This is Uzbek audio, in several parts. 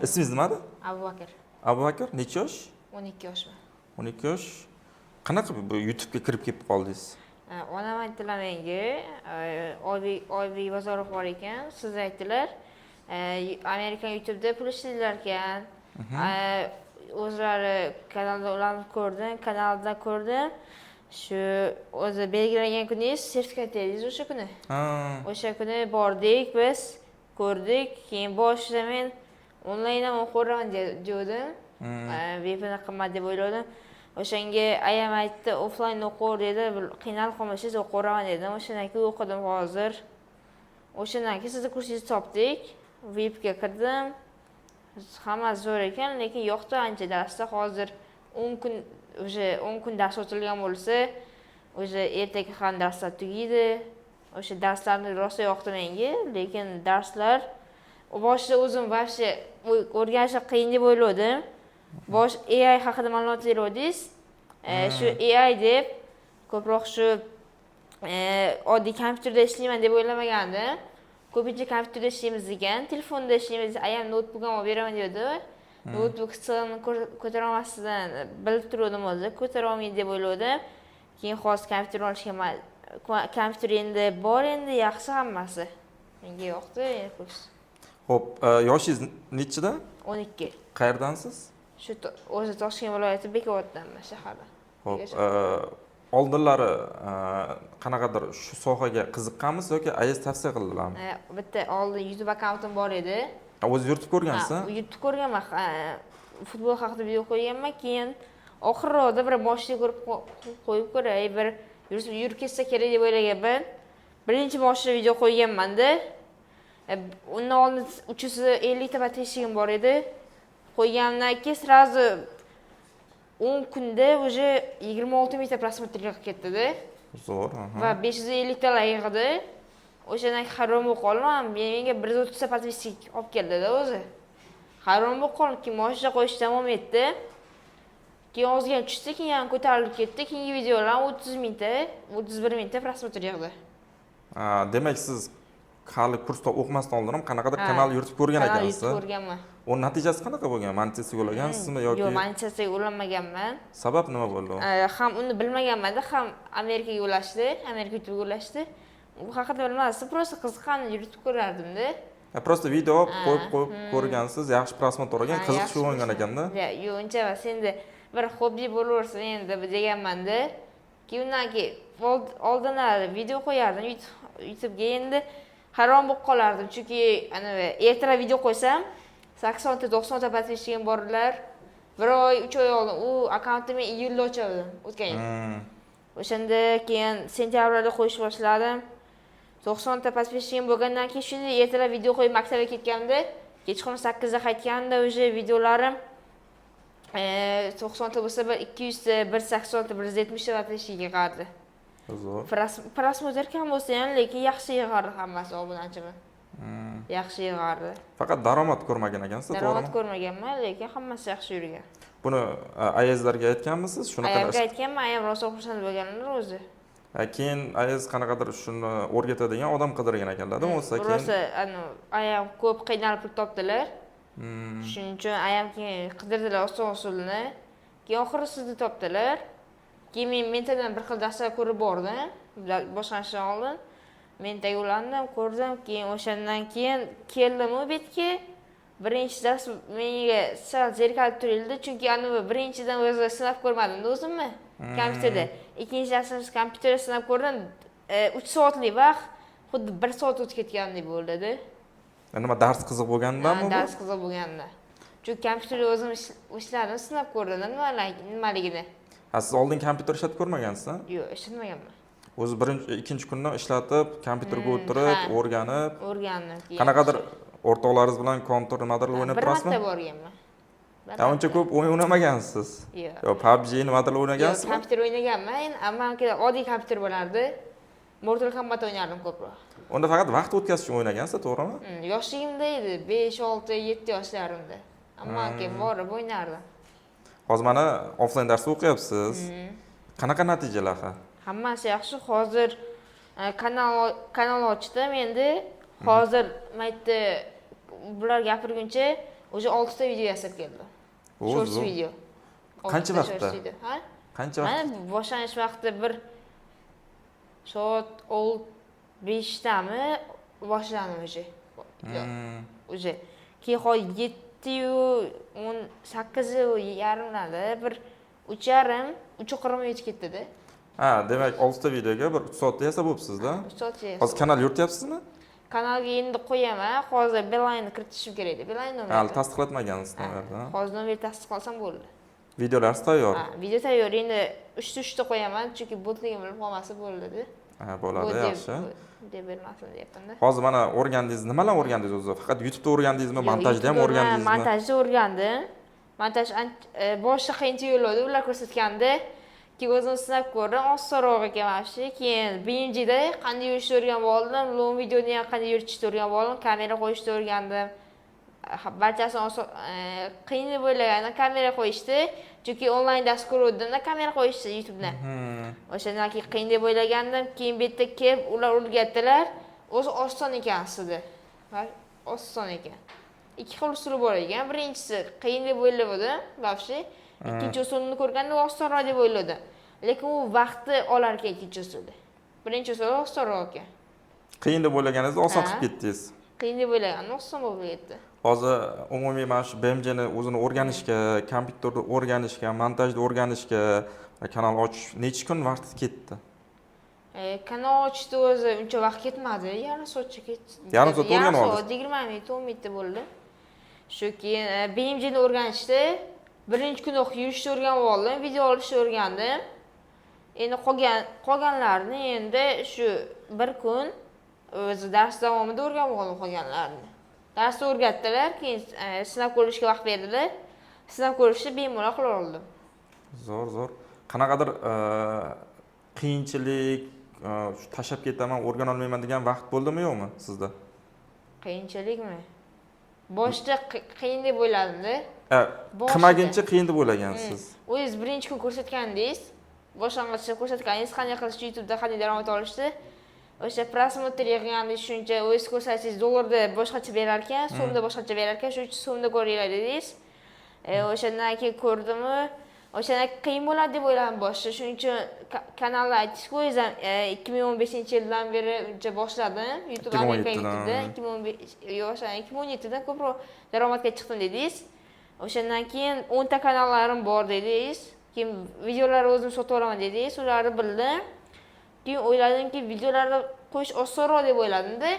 Ismingiz nima edi? Abu Bakr. Abu Bakr, necha yosh? 12 yoshman. 12 yosh. Qanaqa bu YouTube'ga kirib kelib qoldingiz? Onam aytdilar menga, Oybek Bozorov bor ekan, siz aytdilar, Amerikan YouTube'da pul ishlaydilar ekan. O'zlari kanalda ularni ko'rdim, kanalda ko'rdim. Shu o'zi belgilangan kuningiz sertifikat edingiz o'sha kuni. O'sha kuni bordik biz, ko'rdik. Keyin boshida men onlayn ham o'qiraman degandim. VPN qimmat deb o'yladim. O'shanga ayam aytdi, offlayn o'qir dedi, qiynalib qolmasangiz o'qiraman dedim. O'shandan keyin o'qidim hozir. O'shandan keyin sizni kursingizni topdik. VIPga kirdim. Hammasi zo'r ekan, lekin yoqdi ancha darsda. Hozir 10 kun, уже 10 kun dars o'tilgan bo'lsa, уже ertaga ham darslar tugaydi. O'sha darslarni rosa yoqdi menga, lekin darslar boshida o'zim вообще o'rganishni qiyin deb o'yladim. Bosh AI haqida ma'lumot beruvdingiz. Shu AI deb ko'proq shu oddiy kompyuterda ishlayman deb o'ylamagandim. Ko'pincha kompyuterda ishlaymiz degan, telefonda ishlaymiz. Ayam noutbuk ham olib beraman dedi. Noutbuk sig'ini ko'tara olmasdan bilib turgandim o'zi, ko'tara olmaydi deb o'yladim. Keyin hozir kompyuter olishga kompyuter endi bor, endi yaxshi hammasi. Menga yoqdi endi kurs. Xo'p, yoshingiz nechida? 12. Qayerdansiz? Shu o'zi Toshkent viloyati, Bekoboddanman, shahardan. Xo'p, oldinlari qanaqadir shu sohaga qiziqqanmisiz yoki ayiz tavsiya qildilarmi? Bitta oldin YouTube akkauntim bor edi. O'zi yuritib ko'rgansiz? Ha, yuritib ko'rganman. Futbol haqida video qo'yganman. Keyin oxirroqda bir moshina ko'rib qo'yib ko'ray, bir yurib ketsa kerak deb o'ylaganman. Birinchi moshina video qo'yganmanda. Undan oldin 350 ta подписчигim bor edi. Qo'yganimdan keyin сразу 10 kunda уже 26 mingta просмотр yig'ib ketdida. Zo'r, aha. Va 550 ta layk yig'di. O'shandan keyin hayron bo'lib qoldim. Menga 130 ta подписчик olib keldida o'zi. Hayron bo'lib qoldim. Keyin moshina qo'yish davom etdi. Keyin ozgina tushdi, keyin yana ko'tarilib ketdi. Keyingi videolar 30 mingta, 31 mingta просмотр yig'di. Ha, demak, siz hali kursda o'qimasdan oldin ham qanaqadir Ha, kanal yuritib ko'rgan kanal ekansiz. yuritib ko'rganman. Uni natijasi qanaqa bo'lgan? Monetizatsiyaga ulagansizmi yoki? Yo'q, monetizatsiyaga ulanmaganman. Sabab nima bo'ldi? Ham uni bilmaganman-da, ham Amerikaga ulashdi, Amerika YouTube'ga ulashdi. U haqida bilmasdim, просто qiziqqan yuritib ko'rardimda. Ha, просто video qo'yib qo'yib ko'rgansiz, yaxshi просмотр olgan, Ha, qiziqish yaxshi uyg'ongan просмотр. Ekanda. Yo'q, uncha emas. Endi bir hobbi bo'laversin endi deganman-da. Keyin undan keyin oldinlari video qo'yardim YouTube'ga, endi hayron bo'lib qolardim. Chunki anavi ertalab video qo'ysam, 80 ta, 90 ta подписчигim borlar. Bir oy, 3 oy oldin u akkauntimni men iyulda ochgandim, o'tgan yil. O'shanda keyin sentyabrda qo'yish boshladim. 90 ta подписчигim bo'lgandan keyin shunday ertalab video qo'yib maktabga ketganimda, kechqurun 8 da qaytganimda уже videolarim 90 ta bo'lsa, bir 200 ta, 180 ta, 170 ta подписчик yig'ardi. Zo'r. Просмотр kam bo'lsa ham, lekin yaxshi yig'ardi hammasi obunachini. Yaxshi yig'ardi. Faqat daromad ko'rmagan ekansiz, Daromad to'g'rimi? ko'rmaganman, lekin hammasi yaxshi yurgan. Buni ayazlarga aytganmisiz? Shunaqa Ayamga aytganman, ayam rosa xursand bo'lganlar o'zi. Ha, keyin ayiz qanaqadir shuni o'rgatadigan odam qidirgan ekanlarda, bo'lsa keyin. Rosa ayam ko'p qiynalib pul topdilar. Shuning uchun ayam keyin qidirdilar oson usulini. Keyin oxiri sizni topdilar. Keyin men mentadan bir xil darslar ko'rib bordim. Boshlanishidan oldin mentaga ulandim, ko'rdim. Keyin o'shandan keyin keldim u betga. Birinchi dars menga sal zerikarli tuyuldi, chunki anavi birinchidan o'zi sinab ko'rmadimda o'zimni kompyuterda. Ikkinchi darsni kompyuterda sinab ko'rdim. 3 soatlik vaqt xuddi bir soat o'tib ketgandek bo'ldida. Nima, dars qiziq bo'lgandami bu? Dars qiziq bo'lganda. Chunki kompyuterda o'zim ishladim, sinab ko'rdim nimaligini. Ha, siz oldin kompyuter ishlatib ko'rmagansiz, a? Yo'q, ishlatmaganman. O'zi birinchi, ikkinchi kundan ishlatib, kompyuterga o'tirib, ha. o'rganib, O'rgandim keyin. Qanaqadir o'rtoqlaringiz bilan Counter nimadirlar o'ynab Bir turasizmi? marta borganman. Bir Ha, uncha marta. ko'p o'yin o'ynamagansiz. Yo'q. Yo, PUBG nimadirlar Yo'q, o'ynagansiz? Kompyuter o'ynaganman. Endi amalki oddiy kompyuter bo'lardi. Mortal Kombat o'ynardim ko'proq. Unda faqat vaqt o'tkazish uchun o'ynagansiz, to'g'rimi? Yoshligimda edi, 5, 6, 7 yoshlarimda. Ammo keyin borib o'ynardim. Hozir mana offlayn darsda o'qiyapsiz. Qanaqa natijalar, ha? Hammasi yaxshi. Hozir kanal ochdim endi. Hozir maytda bular gapirguncha Уже 6 ta video yasab keldim. Shorts video. Qancha vaqtda? Ha? Qancha vaqt? Mana boshlanish vaqti bir soat 5dami boshlandi уже. Уже. Keyin hozir 7:18:30larda bir 3:30, 3:40 yetib ketdi-da. Ha, demak 6 ta videoga bir 3 soatda yasab bo'libsiz-da. 3 soatcha. Hozir kanal yurityapsizmi? Kanalga endi qo'yaman. Hozir Beeline kiritishim kerak edi. Beeline nomer. Hali tasdiqlatmagansiz nomerni. Hozir nomer tasdiqlasam bo'ldi. Videolaringiz tayyor. Ha, video tayyor. Endi 3 ta qo'yaman, chunki botligim bilib qolmasa bo'ldi-da. Ha, bo'ladi, yaxshi. Deb bermasin deyapman-da. Hozir mana o'rgandingiz, nimalar o'rgandingiz o'zi? Faqat YouTube'da o'rgandingizmi, montajda ham o'rgandingizmi? Montajda o'rgandim. Montaj boshida qiyin tuyuladi, ular ko'rsatganda. Keyin o'zim sinab ko'rdim, osonroq ekan mana shu. Keyin BMGda qanday yurishni o'rganib oldim, long videoni ham qanday yuritishni o'rganib oldim, kamera qo'yishni o'rgandim. Barchasini oson, qiyin deb o'ylagandim kamera qo'yishni, chunki onlayn dars ko'ruvdimda kamera qo'yishni YouTube'dan. O'shandan keyin qiyin deb o'ylagandim, keyin bu yerda kelib ular o'rgatdilar. O'zi oson ekan aslida. Oson ekan. Ikki xil usuli bor ekan. Birinchisi qiyin deb o'ylagandim, вообще. Ikkinchi usulini ko'rganda osonroq deb o'yladim. Lekin u vaqtni olar ekan ikkinchi usulda. Birinchi usuli osonroq ekan. Qiyin deb o'ylaganingizda oson qilib ketdingiz. Qiyin deb o'ylagandim, oson bo'lib ketdi. Hozir umumiy mana shu BMGni o'zini o'rganishga, kompyuterni o'rganishga, montajni o'rganishga, kanal ochish necha kun vaqt ketdi? Kanal ochishda o'zi uncha vaqt ketmadi, yarim soatcha ketdi. Yarim soat o'rganib oldingiz? Yarim soat, 20 minut, 10 minutda bo'ldi. Shu keyin BMGni o'rganishda birinchi kuni yurishni o'rganib oldim, video olishni o'rgandim. Endi qolganlarini endi shu bir kun o'zi dars davomida o'rganib oldim qolganlarini. Darsni o'rgatdilar, keyin sinab ko'rishga vaqt berdilar. Sinab ko'rishni bemalol qila oldim. Zo'r, zo'r. Qanaqadir qiyinchilik, shu tashlab ketaman, o'rgana olmayman degan vaqt bo'ldimi, yo'qmi sizda? Qiyinchilikmi? Boshida qiyin deb o'yladim-da. Qilmaguncha qiyin deb o'ylagansiz. O'zingiz birinchi kun ko'rsatgandingiz, boshlang'ichda ko'rsatganingiz qanday qilishni, YouTube'da qanday daromad olishni, o'sha просмотр yig'ganda shuncha o'zingiz ko'rsatsangiz dollarda boshqacha berar ekan, so'mda boshqacha berar ekan, shuning uchun so'mda ko'ringlar dedingiz. O'shandan keyin ko'rdimu, o'shandan qiyin bo'ladi deb o'yladim boshida. Shuning uchun kanalni aytishku, o'zingiz ham 2015-yildan beri uncha boshladim. YouTube Amerika YouTube'da 2015, yo'q, o'sha 2017dan ko'proq daromadga chiqdim dedingiz. O'shandan keyin 10 ta kanallarim bor dedingiz. Keyin videolarni o'zim sotib olaman dedingiz, ularni bildim. Keyin o'yladimki, videolarni qo'yish osonroq deb o'yladim-da.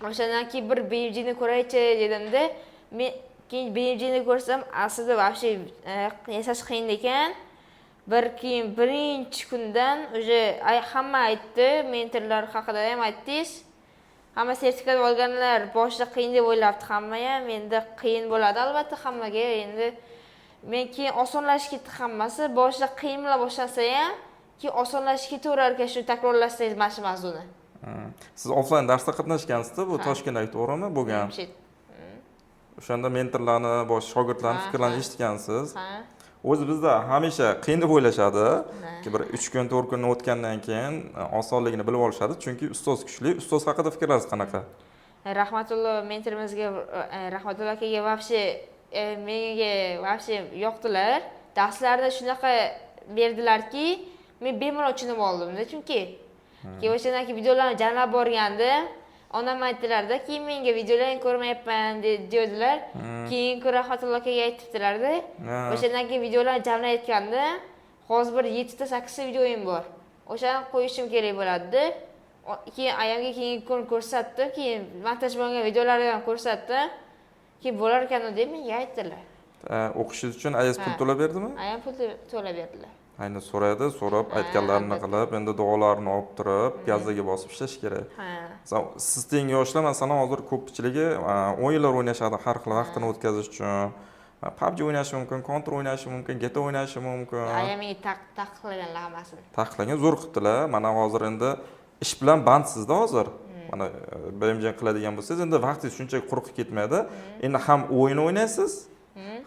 O'shandan keyin bir BMGni ko'raychi dedimda. Men keyin BMGni ko'rsam, aslida вообще yasash qiyin ekan. Bir keyin birinchi kundan уже hamma aytdi, mentorlar haqida ham aytdingiz. Hamma sertifikat olganlar boshida qiyin deb o'ylabdi hamma ham. Endi qiyin bo'ladi albatta hammaga. Endi men keyin osonlashib ketdi hammasi. Boshida qiyin bilan boshlansa ham, keyin osonlashib ketaverar ekan shu takrorlasangiz mana shu mavzuni. Siz offlayn darsda qatnashgansizda, bu Toshkentdagi, to'g'rimi bo'lgan? O'shanda mentorlarni, bosh shogirdlarni fikrlarini eshitgansiz. O'zi bizda hamisha qiyin deb o'ylashadi. Bir 3 kun, 4 kun o'tgandan keyin osonligini bilib olishadi, chunki ustoz kuchli. Ustoz haqida fikrlaringiz qanaqa? Rahmatullo mentorimizga, Rahmatullo akaga вообще menga вообще yoqdilar. Darslarni shunaqa berdilarki, men bemalol tushunib oldimda, chunki keyin o'shandan keyin videolarni jamlab borganda onam aytdilarda, keyin menga videolarni ko'rmayapman dedilar. Keyin Rahmatullo akaga aytibdilarda. O'shandan keyin videolarni jamlayotganda hozir bir 7 ta 8 ta videoyim bor. O'shani qo'yishim kerak bo'ladi. Keyin ayamga keyingi kun ko'rsatdim, keyin montaj bo'lgan videolarni ham ko'rsatdim. Keyin bo'lar ekan deb menga aytdilar. O'qishingiz uchun ayangiz pul to'lab berdimi? Ayam pul to'lab berdilar. Ayni so'raydi, so'rab aytganlarini qilib, endi duolarini olib turib, gazaga bosib ishlash kerak. Masalan, siz teng yoshlar, masalan, hozir ko'pchiligi o'yinlar o'ynashadi har xil vaqtini o'tkazish uchun. PUBG o'ynashi mumkin, Counter o'ynashi mumkin, GTA o'ynashi mumkin. Ayam menga taqiqlaganlar hammasini. Taqiqlagan, zo'r qilibdilar. Mana hozir endi ish bilan bandsizda hozir. Mana BMG qiladigan bo'lsangiz, endi vaqtingiz shunchaki quruq ketmaydi. Endi ham o'yin o'ynaysiz,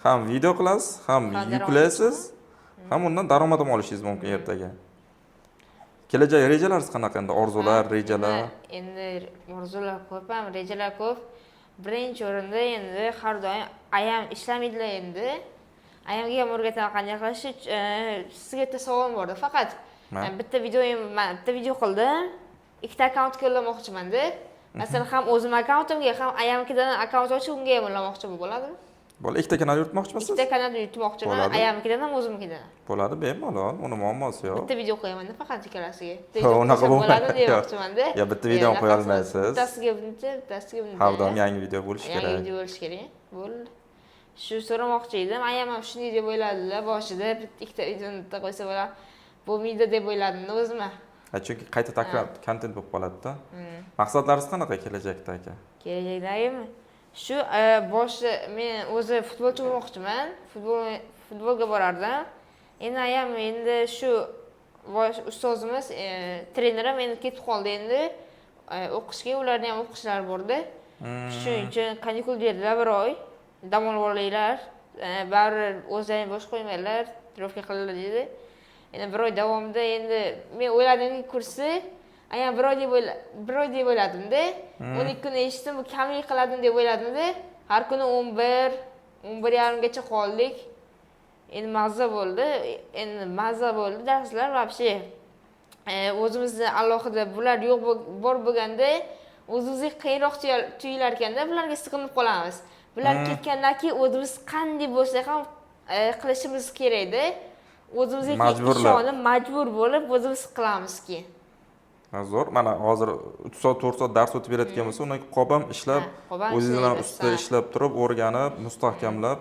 ham video qilasiz, ham yuklaysiz, ham undan daromad ham olishingiz mumkin ertaga. Kelajak rejalaringiz qanaqa endi? Orzular, rejalar? Endi orzular ko'p ham, rejalar ko'p. Birinchi o'rinda endi har doim ayam ishlamaydilar endi. Ayamga ham o'rgataman qanday qilishni. Sizga bitta savolim borda faqat. Bitta videoyim, man bitta video qildim. Ikkita akkauntga ulamoqchimanda. Masalan, ham o'zim akkauntimga, ham ayamnikidan akkaunt ochib, unga ham ulamoqchi bo'ladimi? Bo'ladi, ikkita kanal yuritmoqchimisiz? Ikkita kanal yuritmoqchiman, ayamnikidan ham, o'zimnikidan ham. Bo'ladi, bemalol, uni muammosi yo'q. Bitta video qo'yaman faqat ikkalasiga. Bitta Ha, video unaqa qo'ysam bo'lmaydi. bo'ladi demoqchimanda. Yo, bitta video ham qo'ya Bunaqasi olmaysiz. Bittasiga buncha, bittasiga buncha. Har doim yangi video bo'lishi Yangi kerak. video bo'lishi kerak. Bo'ldi. Shu so'ramoqchi edim. Ayam ham shunday deb o'yladilar boshida. Bitta ikkita videoni bitta qo'ysa bo'ladi. Bo'lmaydi deb o'yladim o'zim. Ha, chunki qayta takror kontent bo'lib qoladi-da. Maqsadlaringiz qanaqa kelajakda, aka? Kelajakdagimi? Shu boshi men o'zi futbolchi bo'lmoqchiman. Futbolga borardim. Endi ayam endi shu bosh ustozimiz, trenerim endi ketib qoldi endi o'qishga, ularni ham o'qishlari bordi. Shuning uchun kanikul berdilar bir oy. Dam olib olinglar. Baribir o'zlaring bosh qo'ymanglar, тренировка qilinglar dedi. Endi bir oy davomida endi men o'yladimki, kursi ayam bir oy deb bir oy deb o'yladimda. 12 kun eshitdim, bu kamlik qiladim deb o'yladimda. Har kuni 11, 11:30gacha qoldik. Endi mazza bo'ldi. Endi mazza bo'ldi darslar вообще. O'zimizni alohida bular yo'q bor bo'lganda o'zimizga qiyinroq tuyular ekanda, bularga sig'inib qolamiz. Bular ketgandan keyin o'zimiz qanday bo'lsak ham qilishimiz kerakda. O'zimizga keyin Majburlab. ishonib, majbur bo'lib o'zimiz qilamiz keyin. Ha, zo'r. Mana hozir 3 soat, 4 soat dars o'tib berayotgan bo'lsa, undan qolib ishlab, Ha, qolib o'zingiz bilan ishlayverasiz, ustida ishlab turib, o'rganib, mustahkamlab,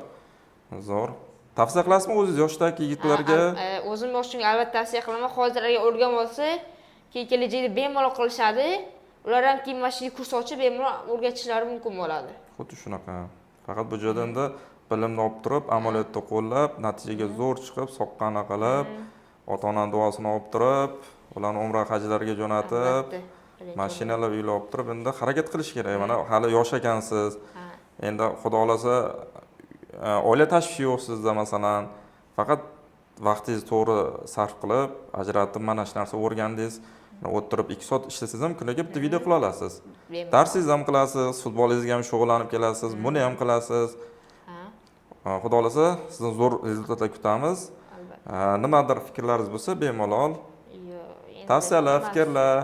zo'r. Tavsiya qilasizmi o'zingiz yoshdagi yigitlarga? Ha, o'zim yoshimga albatta tavsiya qilaman. Hozir agar o'rganib olsa, keyin kelajakda bemalol qilishadi. Ular ham keyin mana shu kurs ochib bemalol o'rgatishlari mumkin bo'ladi. Xuddi shunaqa. Faqat bu joyda endi bilimni olib turib, amaliyotda qo'llab, natijaga zo'r chiqib, soqqani qilib, ota-onani duosini olib turib, ularni umra hajlarga jo'natib, Albatta. mashinalar, uylar olib turib, endi harakat qilish kerak. Mana hali yosh ekansiz. Endi Xudo xohlasa, oila tashvishi yo'q sizda masalan. Faqat vaqtingizni to'g'ri sarf qilib, ajratib, mana shu narsa o'rgandingiz. O'tirib 2 soat ishlasangiz ham kuniga bitta video qila olasiz. Bemalol. Darsingizni ham qilasiz, futbolingizga ham shug'ullanib kelasiz, buni ham qilasiz. Xudo xohlasa, sizdan zo'r результат lar kutamiz. Albatta. Nimadir fikrlaringiz bo'lsa, bemalol Yo'q, endi tavsiyalar, emas. fikrlar.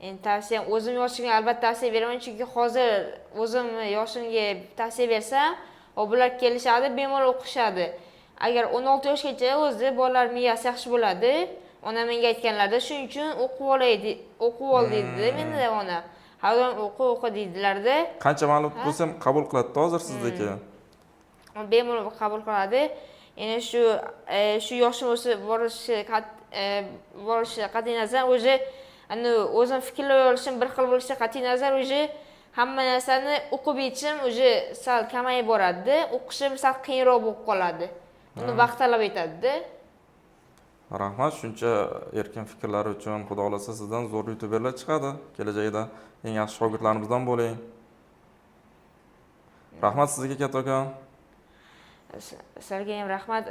Endi tavsiyam, o'zim yoshimga albatta tavsiya beraman, chunki hozir o'zim yoshimga tavsiya bersam, bular kelishadi, bemalol o'qishadi. Agar 16 yoshgacha o'zi bolalar miyasi yaxshi bo'ladi. Onam menga aytganlarida, shuning uchun o'qib olay, o'qib ol deydi meni onam. Har doim o'qi, o'qi deydilarda. Qancha ma'lumot bo'lsa ham qabul qiladi hozir sizniki. Bemalol qabul qiladi. Endi shu yoshim o'sib borishi qat'iy nazar, уже ani o'zim fikrlay olishim bir xil bo'lishiga qat'iy nazar, уже hamma narsani o'qib yetishim уже sal kamayib boradida, o'qishim sal qiyinroq bo'lib qoladi. Uni vaqt talab etadida. Rahmat shuncha erkin fikrlar uchun. Xudo xohlasa, sizdan zo'r youtuberlar chiqadi kelajakda. Eng yaxshi shogirdlarimizdan bo'ling. Rahmat sizga kattakon. Sizlarga ham rahmat.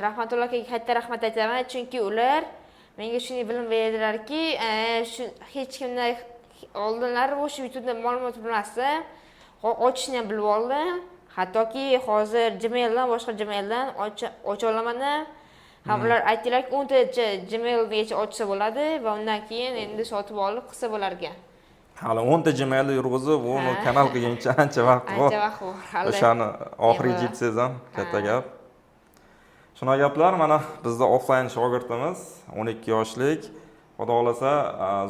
Rahmatullo akaga katta rahmat aytaman, chunki ular menga shunday bilim berdilarki, shu hech kimdan oldinlari o'sha YouTube'da ma'lumot bilmasdim. Ochishni ham bilib oldim. Hattoki hozir Gmaildan, boshqa Gmaildan ocha olaman ham. Ham ular aytdilarki, 10 tacha Gmailgacha ochsa bo'ladi va undan keyin endi sotib olib qilsa bo'lar ekan. Hali 10 ta Gmailni yurg'izib, uni kanal qilguncha ancha vaqt bor. Ancha vaqt bor hali. O'shani oxiriga Eyvallah. yetsangiz ham katta gap. Shunaqa gaplar, mana bizda offlayn shogirdimiz 12 yoshlik. Xudo xohlasa,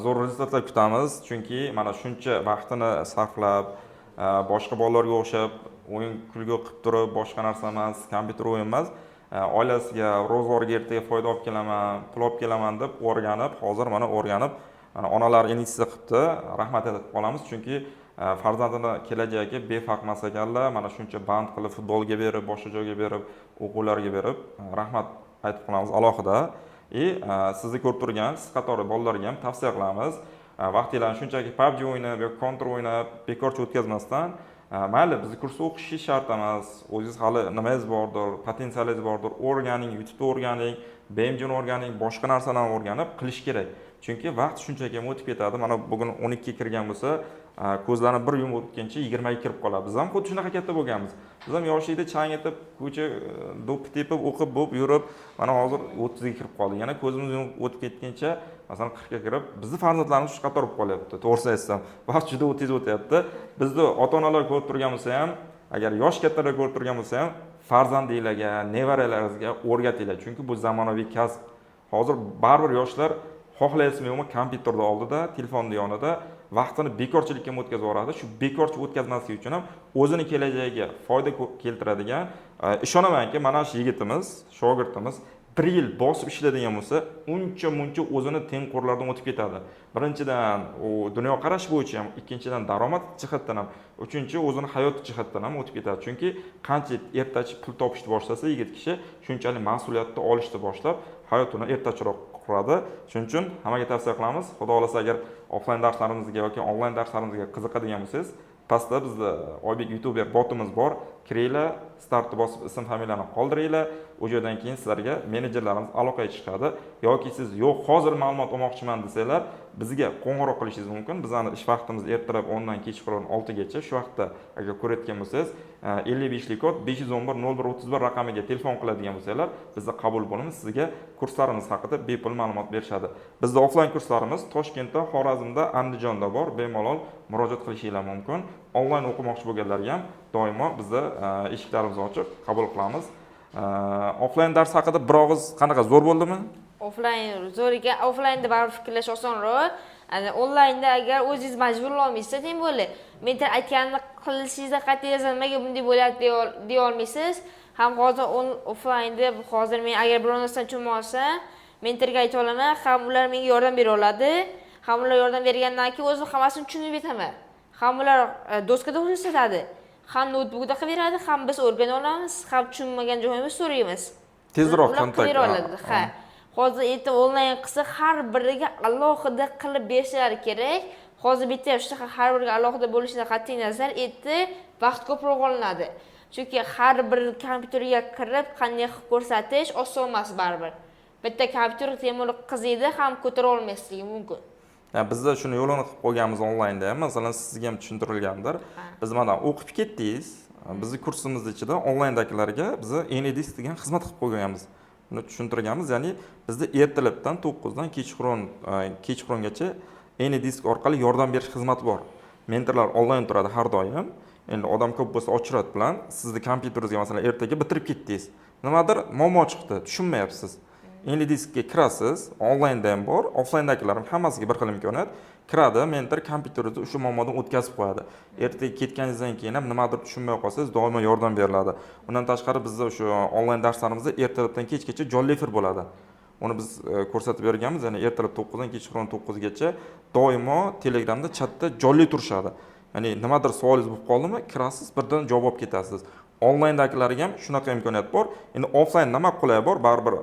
zo'r результат lar kutamiz, chunki mana shuncha vaqtini sarflab, boshqa bolalarga o'xshab o'yin kulgu qilib turib, boshqa narsa emas, kompyuter o'yin emas, oilasiga, ro'zg'orga ertaga foyda olib kelaman, pul olib kelaman deb o'rganib, hozir mana o'rganib, mana onalar investitsiya qilibdi, rahmat aytib qolamiz, chunki farzandini kelajagi befarq emas ekanlar, mana shuncha band qilib futbolga berib, boshqa joyga berib, o'quvlarga berib, rahmat aytib qolamiz alohida. И sizni ko'rib turgan siz qatori bolalarga ham tavsiya qilamiz. Vaqtinglarni shunchaki PUBG o'ynab yoki Counter o'ynab bekorchi o'tkazmasdan, mayli, bizni kursda o'qish shart emas, o'zingiz hali nimangiz bordir, potensialingiz bordir, o'rganing, YouTube'da o'rganing, BMGni o'rganing, boshqa narsalarni o'rganib qilish kerak. Chunki vaqt shunchaki ham o'tib ketadi. Mana bugun 12 ga kirgan bo'lsa, Ko'zlarini bir yumib o'tgancha 20 ga kirib qoladi. Biz ham xuddi shunaqa katta bo'lganmiz. Biz ham yoshlikda chang etib, ko'cha do'ppi tepib, o'qib bo'lib yurib, mana hozir 30 ga kirib qoldik. Yana ko'zimiz yumib o'tib ketguncha, masalan, 40 ga kirib, bizni farzandlarimiz shu qator bo'lib qolyapti. To'g'risini aytsam, vaqt juda tez o'tyapti. Bizni ota-onalar ko'rib turgan bo'lsa ham, agar yosh kattalar ko'rib turgan bo'lsa ham, farzandinglarga, nevaralaringizga o'rgatinglar. Chunki bu zamonaviy kasb. Hozir baribir yoshlar xohlaysizmi yo'qmi kompyuterni oldida, telefonni yonida vaqtini bekorchilikka ham o'tkazib yuboradi. Shu bekorchi o'tkazmaslik uchun ham o'zini kelajagiga foyda keltiradigan, ishonamanki, mana shu yigitimiz, shogirdimiz bir yil bosib ishlaydigan bo'lsa, uncha muncha o'zini tengqurlaridan o'tib ketadi. Birinchidan, u dunyoqarash bo'yicha ham, ikkinchidan, daromad jihatdan ham, uchinchi, o'zini hayot jihatdan ham o'tib ketadi. Chunki qancha ertachi pul topishni boshlasa yigit kishi, shunchalik mas'uliyatni olishni boshlab, hayotini ertachiroq quradi. Shuning uchun hammaga tavsiya qilamiz. Xudo xohlasa, agar offlayn darslarimizga yoki onlayn darslarimizga qiziqadigan bo'lsangiz, pastda bizda Oybek YouTuber botimiz bor. Kiringlar, startni bosib, ism familiyani qoldiringlar. U joydan keyin sizlarga menejerlarimiz aloqaga chiqadi. Yoki siz yo'q, hozir ma'lumot olmoqchiman desanglar, bizga qo'ng'iroq qilishingiz mumkin. Bizani ish vaqtimiz ertalab 10 dan kechqurun 6 gacha. Shu vaqtda agar ko'rayotgan bo'lsangiz, 55 kod 511 01 31 raqamiga telefon qiladigan bo'lsanglar, bizda qabul bo'limi sizga kurslarimiz haqida bepul ma'lumot berishadi. Bizda offlayn kurslarimiz Toshkentda, Xorazmda, Andijonda bor. Bemalol murojaat qilishinglar mumkin. Onlayn o'qimoqchi bo'lganlarga ham doimo bizda eshiklarimiz ochiq, qabul qilamiz. Offlayn dars haqida bir og'iz, qanaqa, zo'r bo'ldimi? Offlayn zo'r ekan. Offlaynda baribir fikrlash osonroq. Ana onlaynda agar o'zingiz majburlolmaysiz, тем более mentor aytganini qilishingizda qat'iy nazar nimaga bunday bo'lyapti deya olmaysiz. Ham hozir offlaynda hozir men agar biror narsani tushunmay olsam, mentorga ayta olaman, ham ular menga yordam bera oladi, ham ular yordam bergandan keyin o'zim hammasini tushunib yetaman. Ham ular doskada ko'rsatadi, ham noutbukda qilib beradi, ham biz o'rgana olamiz, ham tushunmagan joyimizni so'raymiz. Tezroq Ular kontakt. qilib bera oladi. Ha, hozir erta onlayn qilsa, har biriga alohida qilib berishlari kerak. Hozir bitta shunaqa har biriga alohida bo'lishidan qat'iy nazar, erta vaqt ko'proq olinadi, chunki har bir kompyuterga kirib qanday qilib ko'rsatish oson emas. Baribir bitta kompyuter temir qiziydi, ham ko'tara olmasligi mumkin. Ya, bizda shuni yo'lini qilib qo'yganmiz onlaynda ham. Masalan, sizga ham tushuntirilgandir. Biz mana o'qib ketdingiz, bizni kursimiz ichida onlayndagilarga biz AnyDesk degan xizmat qilib qo'yganmiz. Buni tushuntirganmiz, ya'ni bizda ertalabdan 9 dan kechqurungacha AnyDesk orqali yordam berish xizmati bor. Mentorlar onlayn turadi har doim. Endi odam ko'p bo'lsa, очередь bilan sizni kompyuteringizga, masalan, ertaga bitirib ketdingiz, nimadir muammo chiqdi, tushunmayapsiz, AnyDeskga kirasiz. Onlaynda ham bor, offlayndagilar ham, hammasiga bir xil imkoniyat. Kiradi mentor, kompyuteringizni o'sha muammodan o'tkazib qo'yadi. Ertaga ketganingizdan keyin ham nimadir tushunmay qolsangiz, doimo yordam beriladi. Undan tashqari, bizda o'sha onlayn darslarimizda ertalabdan kechgacha jonli efir bo'ladi. Uni biz ko'rsatib berganmiz, ya'ni ertalab 9 dan kechqurun 9 gacha doimo Telegramda chatda jonli turishadi. Ya'ni nimadir savolingiz bo'lib qoldimi, kirasiz, birdan javob olib ketasiz. Onlayndagilarga ham shunaqa imkoniyat bor. Endi offlayn nima qulay bor? Baribir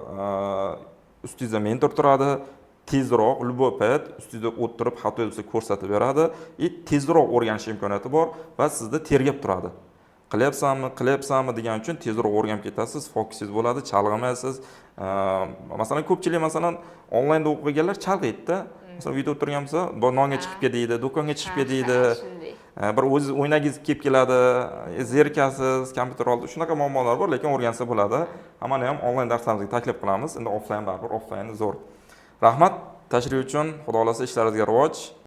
ustingizda mentor turadi, tezroq любой payt ustingizda o'tirib, xato bo'lsa ko'rsatib beradi и tezroq o'rganish imkoniyati bor va sizni tergab turadi, qilyapsanmi, qilyapsanmi degan uchun tezroq o'rganib ketasiz, fokusingiz bo'ladi, chalg'imaysiz. Masalan, ko'pchilik, masalan, onlaynda o'qiganlar chalg'iydi-da. Masalan, uyda o'tirgan bo'lsa, nonga chiqib kel deydi, do'konga chiqib kel deydi. Shunday. Bir o'zingiz o'ynagingiz kelib keladi, zerikasiz kompyuter oldida. Shunaqa muammolar bor, lekin o'rgansa bo'ladi. Hammani ham onlayn darslarimizga taklif qilamiz. Endi offlayn baribir offlayn zo'r. Rahmat tashrif uchun. Xudo xohlasa, ishlaringizga rivoj.